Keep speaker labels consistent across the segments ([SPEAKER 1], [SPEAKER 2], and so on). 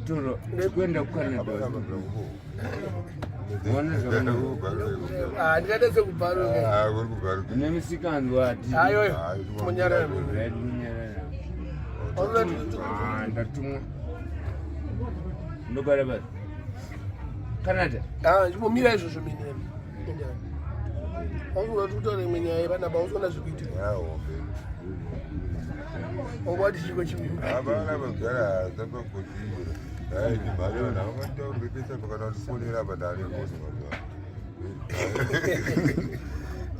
[SPEAKER 1] Toro kuenda kuCanada. Ona zvakanaka.
[SPEAKER 2] Ah, ndikaita sekubharuka.
[SPEAKER 3] Ah, uri kubharuka.
[SPEAKER 1] Une misikanzwa ati.
[SPEAKER 2] Ayo, munyarara.
[SPEAKER 1] Right, munyarara.
[SPEAKER 2] Unoda kuti-
[SPEAKER 1] Ah, ndatumwa. Ndogara basi. Canada.
[SPEAKER 2] Ah, chimbomira izvozvo mini. Auzoda kuti utaure imwe nyaya yepanapa, auzoona zvekuitika.
[SPEAKER 3] Yahombe.
[SPEAKER 2] Wangwati chiko chimwe.
[SPEAKER 3] Hapana kugara dzakakodzira. Dai ndibhadhara ndakatauripisa pakana ndifonera apa ndane ngozi mazuva.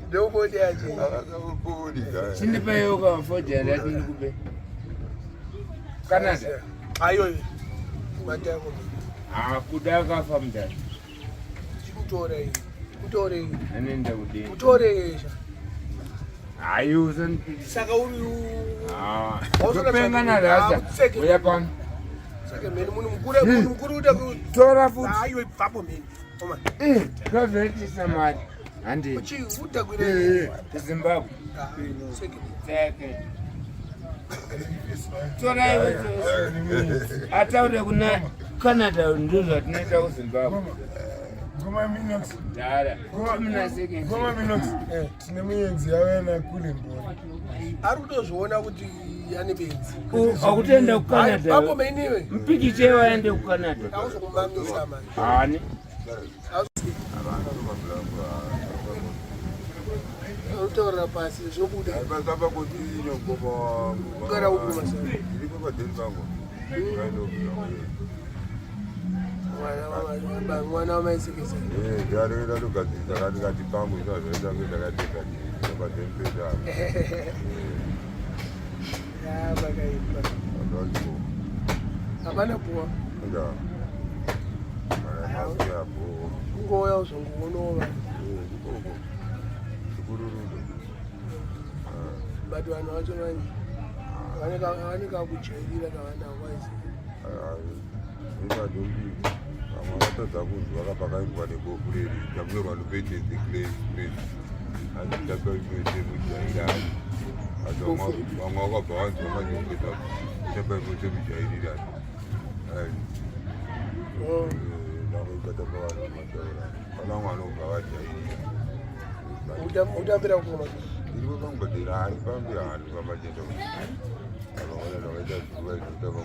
[SPEAKER 2] Ndokoti yacho.
[SPEAKER 3] Akakuponi gaya.
[SPEAKER 1] Chindipeyo ka foja ndati ndikupe. Canada.
[SPEAKER 2] Ayo. Matako.
[SPEAKER 1] Ah, kuda akafa mudhara.
[SPEAKER 2] Chikutore. Kutore.
[SPEAKER 1] Anoenda kudini?
[SPEAKER 2] Kutore.
[SPEAKER 1] Hayi usandipikisa.
[SPEAKER 2] Saka uri
[SPEAKER 1] Ah,
[SPEAKER 2] Wazoda
[SPEAKER 1] topenga
[SPEAKER 2] tsvake-
[SPEAKER 1] na rasta.
[SPEAKER 2] Ah, kutseke.
[SPEAKER 1] Uya pano.
[SPEAKER 2] saka mheni munhu mukuru munhu mukuru uta ku
[SPEAKER 1] Tora futi.
[SPEAKER 2] ayo ibvapo mheni. Oma.
[SPEAKER 1] Eh, twavhetisa mari. Handi.
[SPEAKER 2] Uchi utakwira.
[SPEAKER 1] Eh, kuZimbabwe.
[SPEAKER 2] Ah, seke.
[SPEAKER 1] Tseke. Tora iwe chose. Ataure kuna Canada ndozvatinoita kuZimbabwe.
[SPEAKER 4] Ngoma Minox.
[SPEAKER 1] Dhara. Muna second.
[SPEAKER 4] Ngoma Minox. Tine muyenzi yauya nakule mbori.
[SPEAKER 2] Ari kutozviona kuti ane benzi.
[SPEAKER 1] Akutoenda
[SPEAKER 2] Apo
[SPEAKER 1] kuCanada.
[SPEAKER 2] mheni iwe.
[SPEAKER 1] Mupikiche waende kuCanada.
[SPEAKER 2] Auzokumamisa manje.
[SPEAKER 1] Hani.
[SPEAKER 2] Utaurira pasi zvinobuda.
[SPEAKER 3] Akakodzira ngoma wangu.
[SPEAKER 2] Kugara uku basa.
[SPEAKER 3] Ndiripo padheni pangu.
[SPEAKER 2] Mwana mwana wamaisekesa.
[SPEAKER 3] Eh, ndari ndatogadzirisa kati kati pangu izvo zvaita kunge ndakateka padheni pedu apa.
[SPEAKER 2] Ya pakaipa.
[SPEAKER 3] Ndandiko.
[SPEAKER 2] Hapana puwa.
[SPEAKER 3] Nda. Kana apo.
[SPEAKER 2] Kungouya uzongoonawo vanhu.
[SPEAKER 3] Eh, ndikoko. Chikururudo.
[SPEAKER 2] But vanhu vacho manje vanenge vakujairira kavanako kwaisi.
[SPEAKER 3] Imadhombi vamwe vatadza kunzwa kapakaimbwa nebofu reri tamunorwa nopetedze clay azitapaimotemujairani asi vamwe vakabva vanzwa manje kuita tapaimotemujairira ndakuikatapa vanhu vamataura pana vamwe vanobva vajairira.
[SPEAKER 2] Utambira kukoma.
[SPEAKER 3] Iripo pangobhadhera hari pambira hanhu pamachenda avamwana vakaita zuva inotava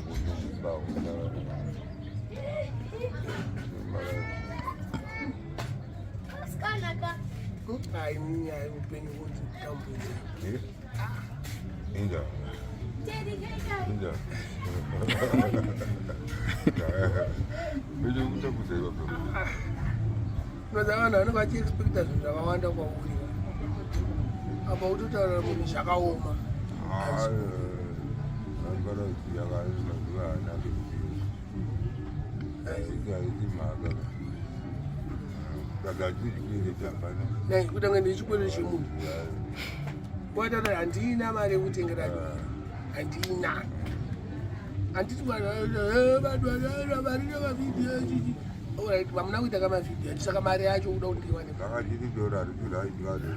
[SPEAKER 2] Ai hayi upenyu kunzi kutambudza.
[SPEAKER 3] Inja inja kutambudza ipapo.
[SPEAKER 2] Unoziva vanhu vanenge vachiexpecta zvinhu zvakawanda kwauri. Apa utotaura munhu zvakaoma.
[SPEAKER 3] Mazuva anake haisi mhaka saka chii hapana.
[SPEAKER 2] Nai kutanga nechikwereti chemunhu. Wataura handina mari yekutengera doro. Handina. Handiti vanhu vanhu mari nemavhidhiyo chichi. Alright, vamuna kuita kamavhidhiyo saka mari yacho uda kuti ndiwane.
[SPEAKER 3] Vakachiti dora ritirai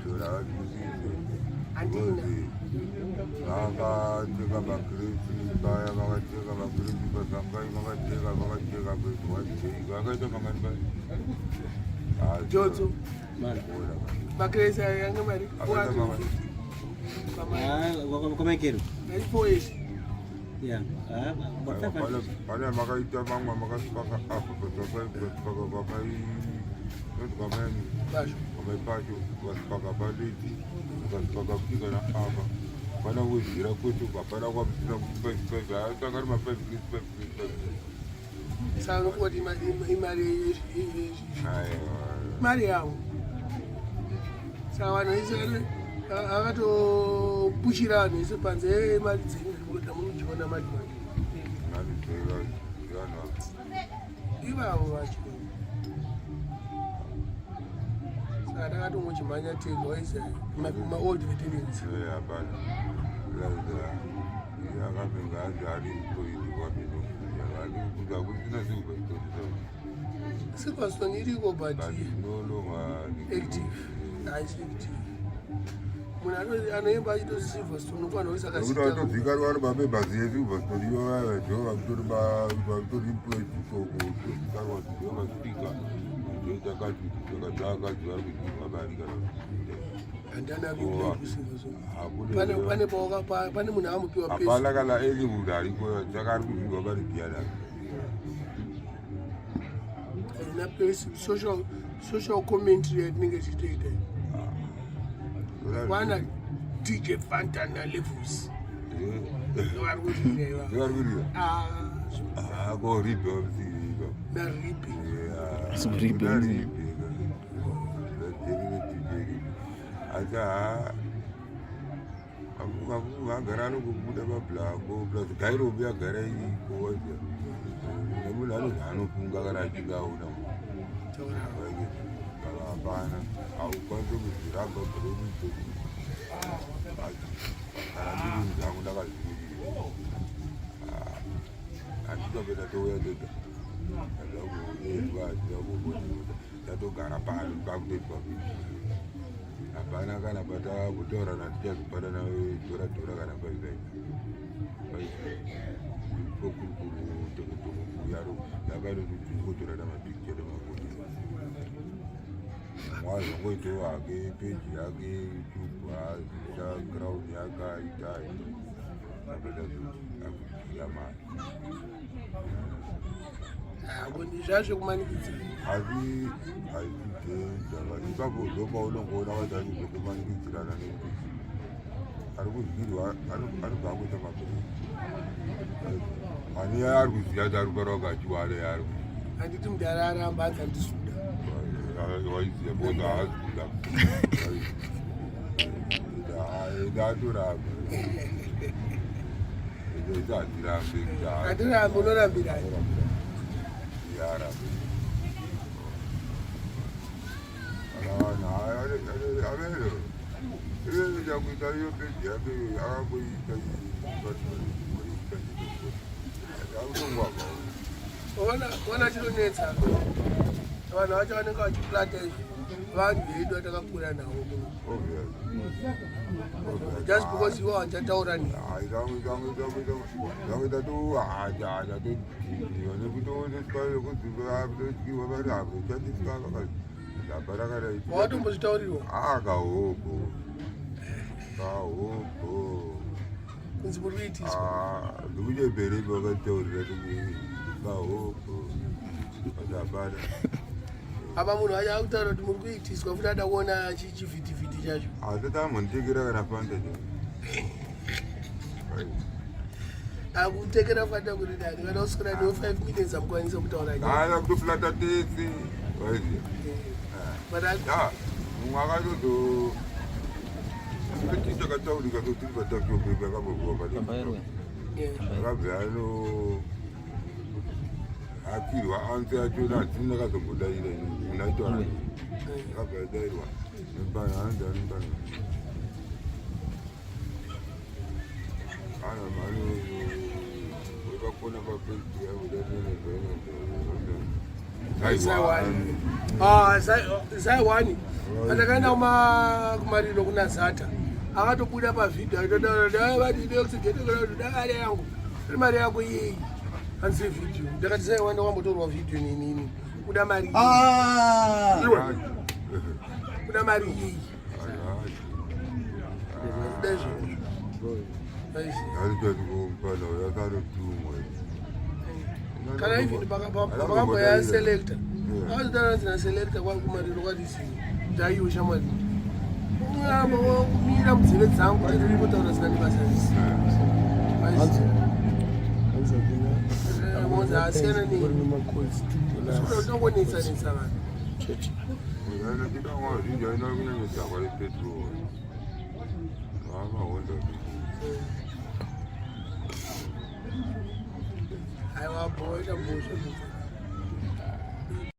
[SPEAKER 3] dora vatisise.
[SPEAKER 2] Handina.
[SPEAKER 3] Vakatenga makiresi paya, vakatenga makiresi pasangai, vakatenga vakatenga vakaita mangani paya.
[SPEAKER 2] Jodzo. Makiresi aya yange mari.
[SPEAKER 3] Akaita mangani?
[SPEAKER 5] Kwamaikero.
[SPEAKER 2] 4
[SPEAKER 5] Yeah. Ah, about 500.
[SPEAKER 3] Pane makaita mamwe makasipaka apa pasangai, ukasipaka kwamai kwamai
[SPEAKER 2] Basho.
[SPEAKER 3] Kwamai pacho, ukasipaka paleti, ukasipaka futi kana apa pana wezhira kwete, hapana kwamusina kuti five five asanga ari mafive five five five.
[SPEAKER 2] Saka nokuti imari mari yavo. Saka vanhu vese akatopushira vanhu vese panze, "Eh, mari dzenyu dzinoda munojiona mari mari." Ivavo vacho. Saka takatongochimhanya tega waisa maold veterans.
[SPEAKER 3] Hapana akapinga anzi ari kuitwa silverstone.
[SPEAKER 2] Silverstone iriko but
[SPEAKER 3] but no longer
[SPEAKER 2] active, haisi active. Munhu anoimba achito Silverstone unokwana kuisa
[SPEAKER 3] Nekuti
[SPEAKER 2] kazita.
[SPEAKER 3] vatozikanwa vari mamembers eSilverstone ivo vaya ndo vakutori vakutori employed ikoko tozikanwa kuti ndo maspeaker ndochakati chakadzakadzi vari kudyirwa mari kana kuti
[SPEAKER 2] Handana
[SPEAKER 3] Owa.
[SPEAKER 2] kuemployed kuSilverstone.
[SPEAKER 3] Hakuna
[SPEAKER 2] Pane
[SPEAKER 3] here.
[SPEAKER 2] pane pawaka pane munhu amupiwa pesi.
[SPEAKER 3] Hapana kana any munhu ariko saka ari kudyirwa mari ndiyani?
[SPEAKER 2] Haina pesi social commentary yatinenge tichitoita. Wana DJ Fanta na Levels. Vari kurira ivava.
[SPEAKER 3] Vari kurira.
[SPEAKER 2] Ah,
[SPEAKER 3] Ko ribe vamusiriiva.
[SPEAKER 2] na Ribi.
[SPEAKER 6] Ribe.
[SPEAKER 3] Asi ha vagara anongobuda mablango plus gairobi agara iriko waziva nemunhu anonzi anofunga kana achinge aona
[SPEAKER 2] Taura.
[SPEAKER 3] Kana hapana haukwanisi kuzviramba bhuromidzo kana ndiri zangu ndakazvimirira handitopeta touya ndega handakuendwa handina tatogara pano pakutoitwa hapana kana patakutaurana tichazopanana dhora dhora kana paivai pokurukuru tekutokuyaro yakanototora namapicture nemafoto mwazongoitawo hake peji yake YouTube azita ground yake aita apeta akudyira mari.
[SPEAKER 2] Hakundi zvazvekumanikidzira.
[SPEAKER 3] Asi haisi dhenja ipapo ndopaunongoona vanhu zvekumanikidzirana nekuti ari kudyirwa anobva angoita mapiri ani ari kuziva kuti ari kupara wakachiwana yaari.
[SPEAKER 2] Handiti mudhara aramba anzi handisuda.
[SPEAKER 3] Waiziva because haasi kuda atoramba ita handirambe.
[SPEAKER 2] Handirambi unorambirani.
[SPEAKER 3] Yarambe vanhu avero chakuita iyo peji yake akangoita akutongwava.
[SPEAKER 2] Ona chinonetsa vanhu vacho vanenge vachiplata izvi vanhu vedu vatakakura navo muno. Just because ivo handichataura ni.
[SPEAKER 3] Tangoita tohacha todhiniwa nekutoonesa nekudzitodyiwa vari hakushandiswa hapana kana.
[SPEAKER 2] Wawatombozvitaurirwa?
[SPEAKER 3] Kahobho kahobho.
[SPEAKER 2] Kunzi muri kuitiswa?
[SPEAKER 3] Ndikunyembereki vakataurira kahobho but hapana.
[SPEAKER 2] Apa munhu acho akutaura kuti muri kuitiswa futi ada kuona chivhitivhiti chacho.
[SPEAKER 3] Asati ambonditekera kana Fanta.
[SPEAKER 2] Akutekera Fanta kuti dani kana uswera newo 5 minutes amukwanisa kutaura nyaya.
[SPEAKER 3] Aya kutoplata tese waiziva.
[SPEAKER 2] But
[SPEAKER 3] Ya mumwe akatozo chakataurika sotiri patakiope akambobva.
[SPEAKER 6] Tambairwe.
[SPEAKER 3] Akabva ano akirwa anse achona hadzini ndakazombodaira munhu aitaura akabva adairwa nembana hanzi anombana ana mano wepakona papeji.
[SPEAKER 2] Zaiwani. Ah, Zaiwani andakaenda kumariro kuna Zata akatobuda pavhidhio aitotaura mari yangu iri mari yako iyei hanzi vhidhio ndakati Zaiwani wambotorwa vhidhio nenini kuda mari iyi. Iwe, kuda mari iyi kuda izvozvo.
[SPEAKER 3] Mfana yakanotumwa.
[SPEAKER 2] Kana even pakamboya selector akatotaura nzi naselector kwakumariro kwatisiyo ndaiwe shamwari uramba kumira mudzeve dzangu tiripotaura zina nebasa risi moza asiyana netongonetsa netsa vanhu.
[SPEAKER 3] Chidangwa zhinji aina kunyanya dhakwa repetrol vamahonda.
[SPEAKER 2] Aiwa bhoita bhosvo.